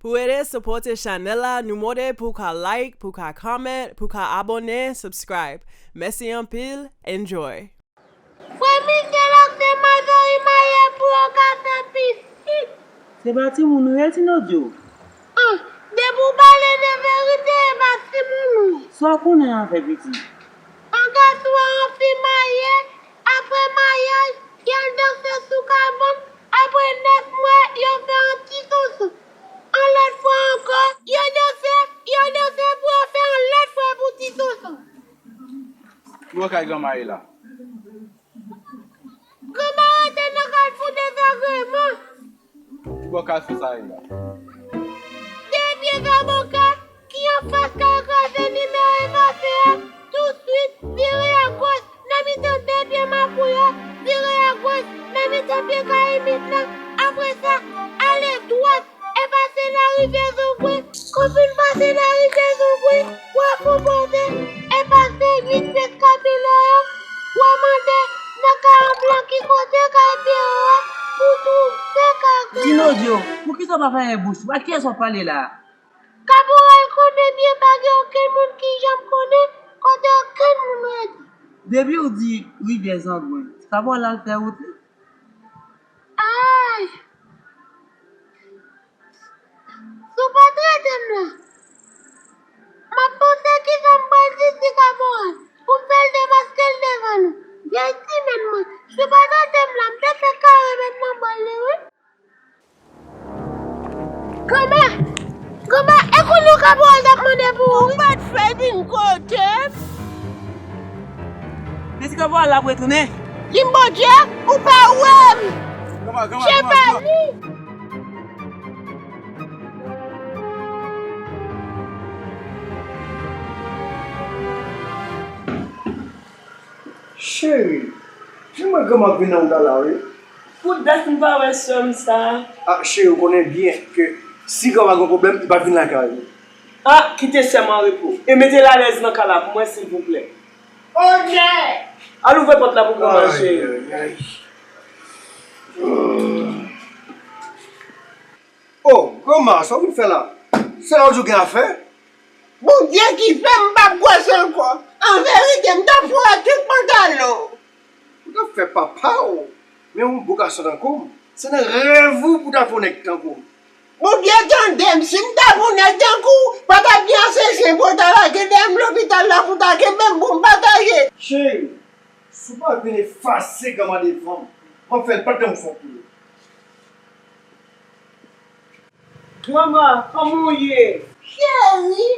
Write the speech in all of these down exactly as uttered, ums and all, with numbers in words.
Pou ede sipòte chanèl la, nou mande pou w ka like, pou w ka comment, pou w ka abòne, subscribe. Mèsi anpil, enjoy! Frè Michel ak sè Marjorie marye pou yo ka fè pitit. Se pa timoun ou ye, Tinodyo? An, depi w pale de verite, e pa timoun ou ye. Sa w konnen afè pitit? Yon gason ak yon fi marye, apre maryaj, y al danse sou kabann, apre nèf mwa, yo fè yon ti sonson. Yon lòt fwa ankò, yo danse, yo danse pou yo fè yon lòt fwa pou ti sonson. Ki bò kay granma ye la? Granma rete nan Kalfou Dezagreman. Ki bò Kalfou sa ye la? De pye Zaboka ki anfas kay kraze nimewo efase a, touswit, vire agòch nan mitan de pye mapou yo, vire agòch nan mitan pye kayimit la, apre sa, ale dwat. Efase nan rivyè Zonbwe. Konpil pase nan rivyè Zonbwe, w a fon poze, efase uit pye Kabilè yo, w a mande nan Karan Blan ki kote kay Pyero a pou twouve kay Pyero. Tinodyo, poukisa w pa fèmen bouch ou? Ak kiyès w ap pale la a? Kaporal konnen byen pa gen okenn moun ki janm konnen kote okenn moun rete. Depi w di rivyè Zangwen, sa pa w al fè wout li? Ay! Si w pa trete m la, m ap panse kisa m pral di ti kaporal pou m fè l demaske l devan nou. Vyèj ti mèn mwen, si w pa trete m la, m te fè kare mèt nan bòl li wi. Granma! Granma, e kounye w kaporal t ap mande pou ou wi. Ou pa t fè vin kote m. Men ti kaporal la ap retounen. Limbodyè, ou pa wè m. Granma, granma, granma, granma. Chèf ali. Cheri, vin wè granma k vin nan wout la wi. Pou dat m pa wè sè m sa. A, cheri, ou konnen byen ke si granma gen pwoblèm, li pa t vin lakay ou. A, kite sè m an repo. E mete l alèz nan kay la pou mwen, silvouplè. Ok. Al ouvè pòt la pou granma, cheri. Ay, ay, ay. Oh, granma, sa w vin fè la? Se la w di w gen afè? Bondye ki fè m p ap gwòs ankò. An verite, m t ap foure tout pantalon. Ou t ap fè papa w. Men yon bo gason tankou m, se nan rèv ou pou w ta fè yon nèg tankou m. Bondye tande m, si m ta fè yon nèg tankou w, pa t ap gen ase chen pou w ta lage dèyè m lopital la pou w ta kenbe m pou m pataje. Cheri, si w pa vin efase granma devan m, m ap fè l pa t janm fon pou ou. Granma, kòman w ye? Cheri,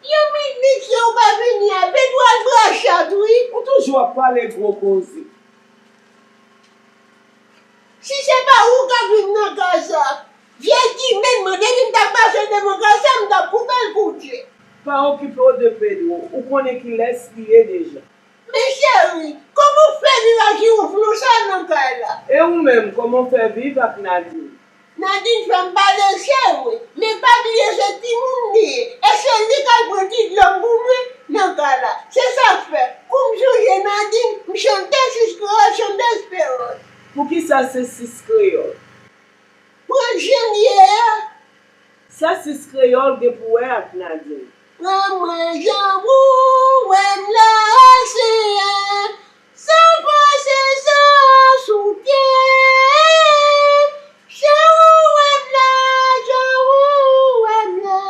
yon minit se ou pa vini a, Pedro al bra chat wi. Ou toujou ap pale gwo koze. Si se pa ou k ap viv nan kay sa, vye ti mèn mwen, depi m t ap pase devan kay sa, m t ap koupe l koutje. Pa okipe w de Pedro, ou konnen kilès li ye deja. Men cheri, kòman w fè viv ak yon flou sa nan kay la? E ou menm, kòman w fè viv ak Nadine? Nadine fè m pale cheri wi, men pa bliye se timoun li ye, e se li k al pran ti dlo m pou mwen nan kay la. Se sa k fè, kou m sonje Nadine, m chante sis kreyòl, chante esperans. Poukisa se sis kreyòl? Pran jan l ye a. Sa sis kreyòl gen pou wè ak Nadine? Pran mwen jan ou wè m la, Senyè, san fòse, san soutyen. Jan ou wè m la, jan ou wè m la,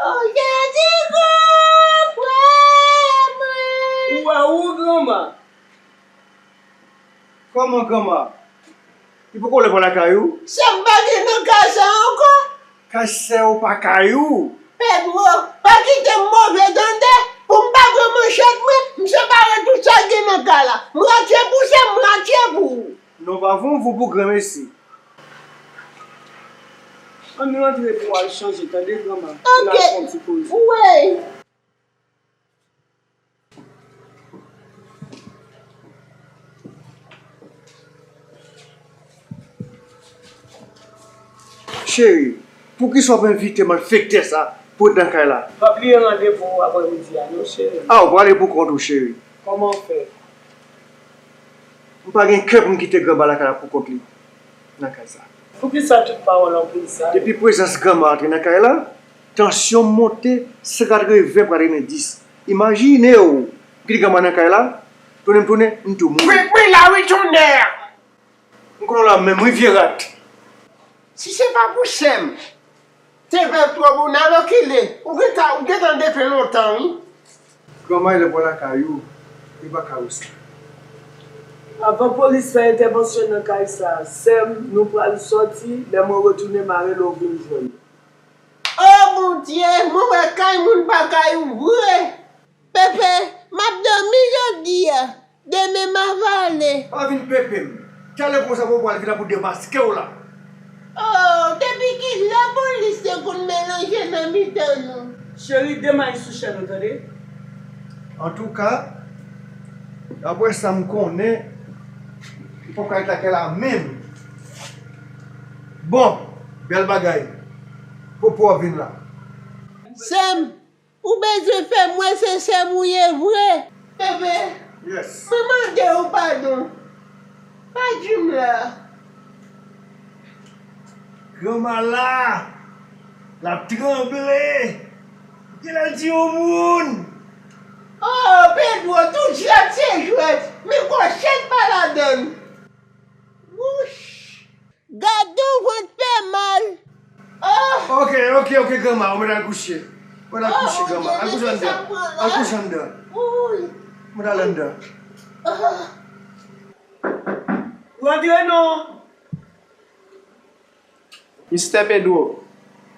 o Jezi, gran frè mwen. Ou wè ou, granma? Kòman granma? Li poko lè pran lakay ou? Sè m pa gen nan kay sa ankò. Kay sè ou pa kay ou. Pedro, pa kite m move tande, pou m pa pran manchèt mwen, m separe tout sa k gen nan kay la. Mwatye pou sè m, mwatye pou ou. Non, pa vouvou pou granmesi. Ann rantre pou w al chanje, tande granma? Pou n al fè yon ti koze. Wi. Cheri, poukisa w ap envite malfektè sa pou ret nan kay la? Pa bliye randevou w aprèmidi a non, cheri. A, ou prale pou kont ou, cheri. Kòman w fè? M pa gen kè pou m kite granma lakay la pou kont li nan kay sa. Poukisa tout pawòl anpil sa? Depi prezans granma antre nan kay la, tansyon m monte san katreven pou katrevenndis. Imajine w, m kite granma nan kay la, tounen m tounen, m tou mouri. Wi, wi, la wi, tonnè! M konnen w la menm, wi, vye rat. Si se pa pou sè m, te fè twòp ou nan lokile, ou gentan, ou gentan defen lontan, wi. Granma, e lè pou lakay ou, e pa kay ou sa. Avan polis fè entèvansyon nan kay sa, sè m, nou pral sòti, lè mwen retounen, m a rele w vin jwenn. O Bondye, mwen wè kay moun pa kay ou vre. Pepe, m ap dòmi jodi a. Demen m a vale. Pa vin pepe m. Talè konsa pou w pral vin la pou demaske w la. Oh, depi kilè polis te konn melanje nan mitan nou? Cheri, demay sou chèn ou, tande? Antouka, daprè sa m konnen, li poko ret lakay la menm. Bon, bèl bagay. Popo ap vin la. Sè m, ou bezwen fè m wè se sè m ou ye vre. Bebe, yes, mwen mande w padon. Pa di m la. Granma la, l ap tranble. Genlè l di yon moun. Oh, Pedro, tout jwèt se jwèt, men kòchèt pa ladann. Wouch! Gad yon vant fè mal. Oh! Ok, ok, ok, granma, ou mèt al kouche. Ou mèt al kouche, granma. Al kouche anndan. Al kouche anndan. Ou mèt al anndan. Rantre non. Mistè Pedro.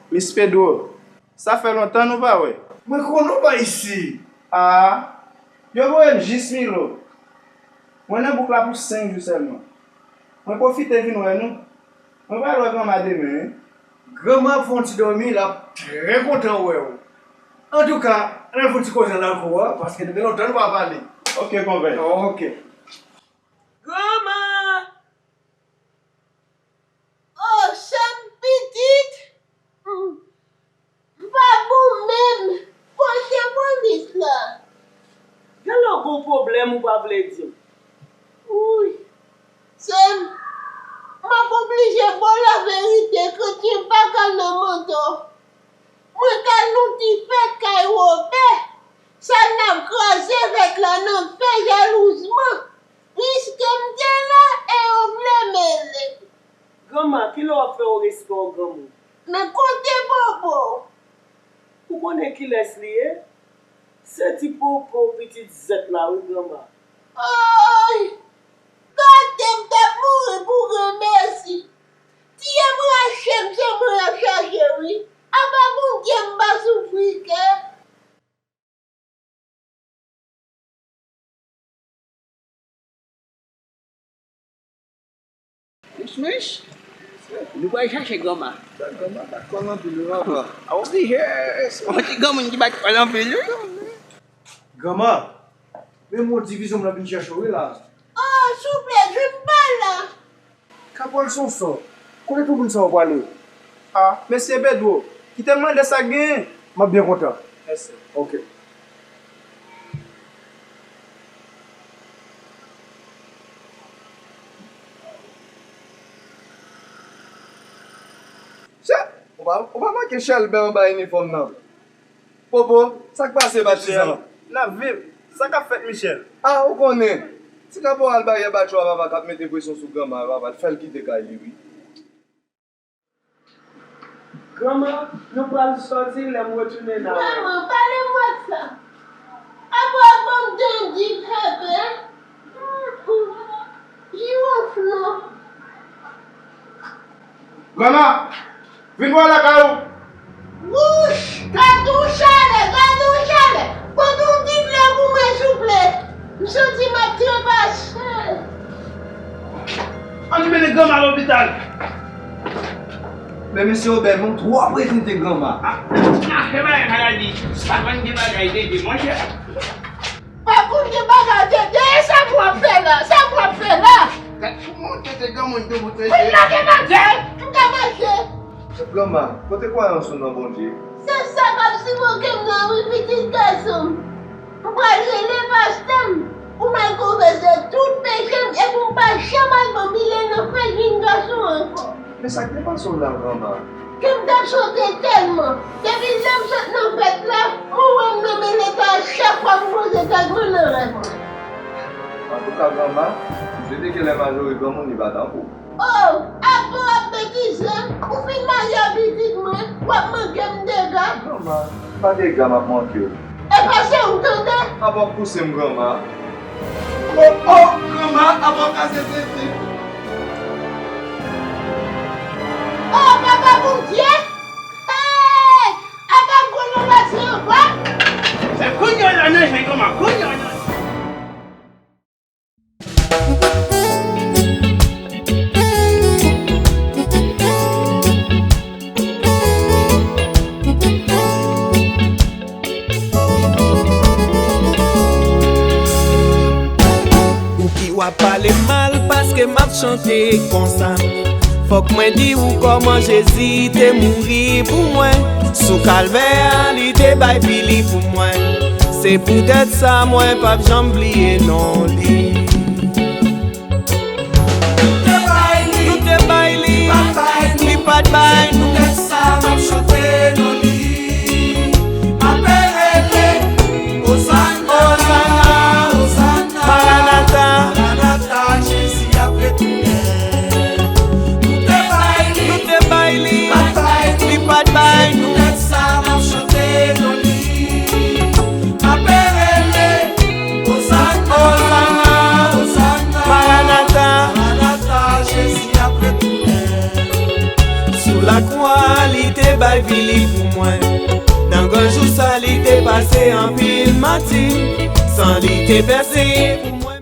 Miss Pedro. Sa fè lontan nou pa wè. Mwen konnen w pa isi. A, yo voye m jis Milo. Mwen nan bouk la pou senk jou sèlman. Mwen pwofite vin wè nou. Mwen pral wè granma demen, wi. Granma ap fè yon ti dòmi, l ap trè kontan wè w. Antouka, ann al fè yon ti koze nan lakou a, paske nou gen lontan nou pa pale. Ok, konpè. Ok. Granma! Oh, sè m pitit! M, m pa bon menm. Kote polis la? Genlè w gon pwoblèm ou pa vle di m. Wi. Sè m, m ap oblije ba w laverite, kretyen pa ka nan manto. Mwen t al yon ti fèt kay Wobè. Sa n ap kraze fèt la nan fè jalouzman. Piske m te la e yo vle mele. Granma, kilè w ap fè yon respè w granmoun? Men kote Popo? Ou konnen kilès li ye? Se ti Popo pitit zèt la wi, granma. Ay! Gade m t ap mouri pou granmèsi. Tiye m rache m, se mwen y ap chache wi. Apa Bondye m pa soufri kè. Mich mich, nou pral chache granma. Granma pa kòl anpil wi papa. A oblije, se yon ti granmoun ki pa t kòl anpil wi. Granma, men m yon divizyon m ap vin chache w wi la. Oh, souple, jwenn pa la. Kapòl Sonson, kote tout moun sa yo prale? A, mesye Pedro, kite m mande sa k genyen. M ap byen kontan. Mèsi. Ok. Chè, ou pa, ou pa manke chèlbè anba inifòm nan. Popo, sa k pase, patizan? Michel, n ap viv. Sa k ap fèt, Michel? A, ou konnen. Ti kaporal Baryè Batchou a papa k ap mete presyon sou granma a papa, l fè l kite kay li, wi. Granma, nou pral sòti, lè m retounen n a wè. Granma, pale m wè sa. Apa w ap ban m de di pepe? Jiwof non. Granma, vin bò lakay ou. Wouch! Gad yon chalè, gad yon chalè! Pote yon ti dlo pou mwen, souple. M santi m ap trepase. Ann mennen granma lopital. Men mesye Obè, nou twò prezante granma. A, a, se bagay maladi. Pa konn gen bagay tete, monchè. Pa konn gen bagay tete, e sa m w ap fè la? Sa m w ap fè la? Gad sou mwen, tete granmoun debout, mesye. Konn lage bagay, m ka mache. Granma, kote kwayans ou nan Bondye? Se sa k ap sipoke m nan wi, pitit gason m. M pral rele pastè m pou m al konfese tout peche m epi m pa janm al banbile nan fè jenn gason ankò. Men sa k te pase w la, granma? Kè m t ap sote tèlman. Depi lè m sot nan fèt la, mwen wè m nan men leta a chak fwa m poze tèt mwen nan rèv mwen. Antouka, granma, m swete ke lè Majori granmoun li pa tankou w. Oh, apa w ap betize? Ou fin marye a pitit mwen, w ap manke m dega. Granma, se pa dega m ap manke w. E pa se ou tande? Apa w ap pouse m, granma. Oh, oh, granma, apa w kase tete m. Oh, papa Bondye! Hey! Apa m konn yon lòt se anba? Se kounye a la nan jan granma, kounye a la. Ou ki w ap pale m mal paske m ap chante konsa. Fòk mwen di w kòman Jezi te mouri pou mwen. Sou kalvè a, li te bay vi li pou mwen. Se poutèt sa mwen p ap janm bliye non li. Nou te bay li, li pa t bay nou. Se poutèt sa m ap chante non li. M ap rele, Ozanna, Ozanna, Ozanna, Maranata, Maranata, Jezi ap retounen. Nou te bay li, nou te bay li, li pa t bay nou. Se poutèt sa m ap chante non li. M ap rele, Ozanna, Ozanna, Ozanna, Maranata, Maranata, Jezi ap retounen. Sou lakwa, li te bay vi li pou mwen. Nan gran jou sa, li te pase anpil mati. San li te pèse pou mwen.